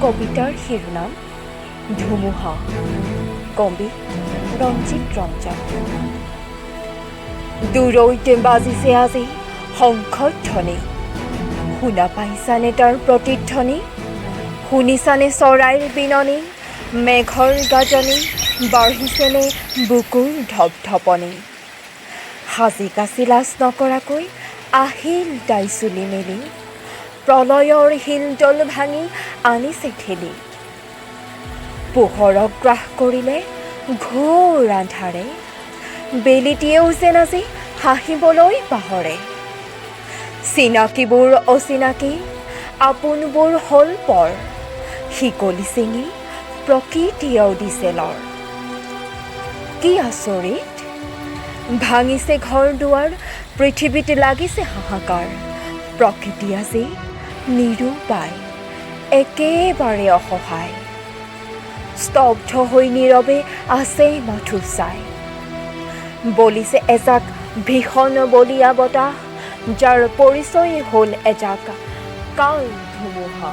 কবিতাৰ শিৰোনাম ধুমুহা। কবি ৰঞ্জিত ৰঞ্জন। দূৰৈতে বাজিছে আজি শংখধ্বনি, শুনা পাইছানে তাৰ প্ৰতিধ্বনি? শুনিছানে চৰাইৰ বিননি, মেঘৰ গাজনি, বাঢ়িছেনে বুকুৰ ধপধপনি? সাজি কাচি লাজ নকৰাকৈ আহিল তাই চুলি মেলি, প্ৰলয়ৰ হিলদল ভাঙি আনিছে ঠেলি। পোহৰক গ্ৰাস কৰিলে ঘোৰ আন্ধাৰে, বেলিটিয়েও যেন আজি হাঁহিবলৈ পাহৰে। চিনাকিবোৰ অচিনাকি, আপোনবোৰ হ'ল পৰ, শিকলি ছিঙি প্ৰকৃতিয়েও দিছে লৰ। কি আচৰিত, ভাঙিছে ঘৰ দুৱাৰ, পৃথিৱীত লাগিছে হাহাকাৰ। প্ৰকৃতি আজি নিৰুপায়, একেবাৰে অসহায়, স্তব্ধ হৈ নীৰৱে আছে মাথো চাই। বলিছে এজাক ভীষণ বলীয়া বতাহ, যাৰ পৰিচয় হ'ল এজাক কাল ধুমুহা।